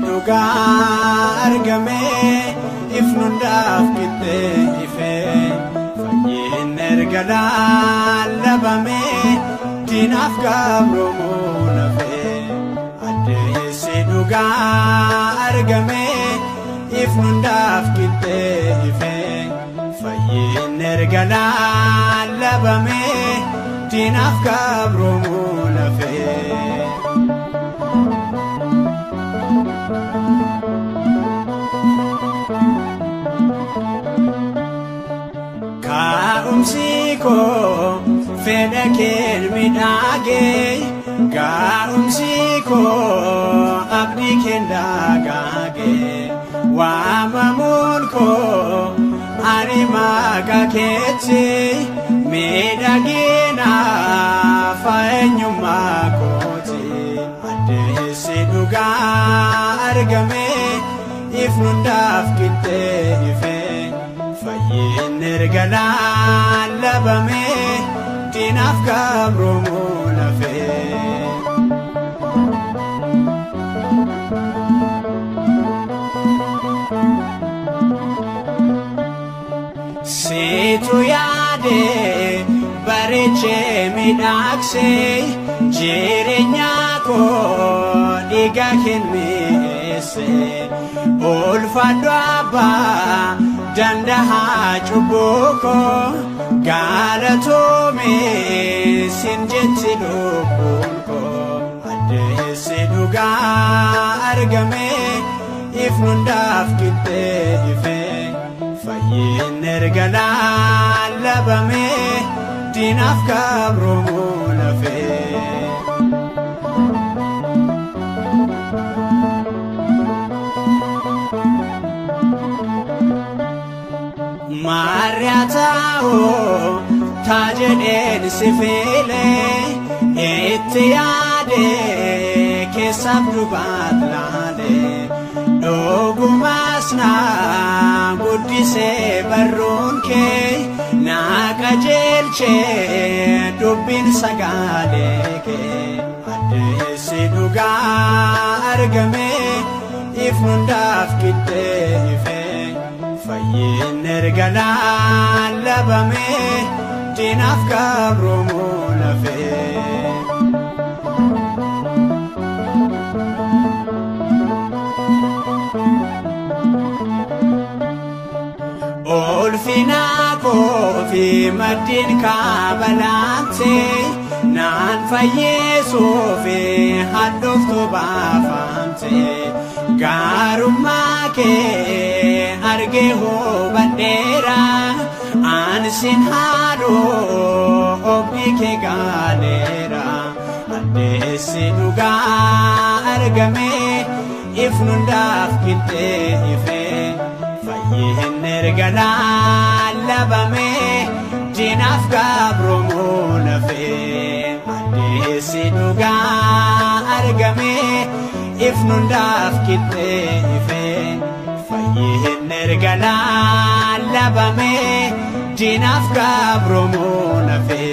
Dhugaa argame ifnundaaf qixxee ife fayyinni erga lallabame diinaaf gabromuu nafe. Addeessi dhugaa argame ifnundaaf qixxee ife fayyinni erga lallabame diinaaf gabromuu nafe. Kaa'umsi koo fedha keen miidhagee, gaa'umsi koo abdii keen dagaagee, waamamuun koo ani maqaa keetti miidhagina faeenyummaa kooti. Addeessi dhugaa argame ifnundaaf qixxee ife fayyinni erga lallabame diinaaf gabromuu nafe. Siitu yaade bareechee miidhagsee jireenya koo dhiiga kenneesse, ulfaadhu abbaa dandahaa cubbuu koo, galatoome sin jetti lubbuun koo. Addeessi dhugaa argame ifnundaaf qixxee ife fayyinni erga lallabame diinaaf gabromuu nafe. Maariyaa taa'oo taa jedheen si filee itti yaade keessaaf dubaat laale, dhugumas na guddisee barruun kee, na qajeelchee dubbiin sagaalee kee. Addeessi dhugaa argame ifnundaaf qixxee ife fayyinni erga lallabame diinaaf gabromuu nafe. Ulfina koo fi maddiin kaabalaante naan fayyisuuf hadhooftuu baafamte, gaarummaa kee argee hubadheera, ansin haadhoo obdii kee gaaleera. Addeessi dhugaa argame ifnundaaf qixxee ife fayyinni erga lallabame diinaaf gabromuu nafe. Addeessi dhugaa argame ifnundaaf qixxee ife fayyinni erga lallabame diinaaf gabromuu nafe.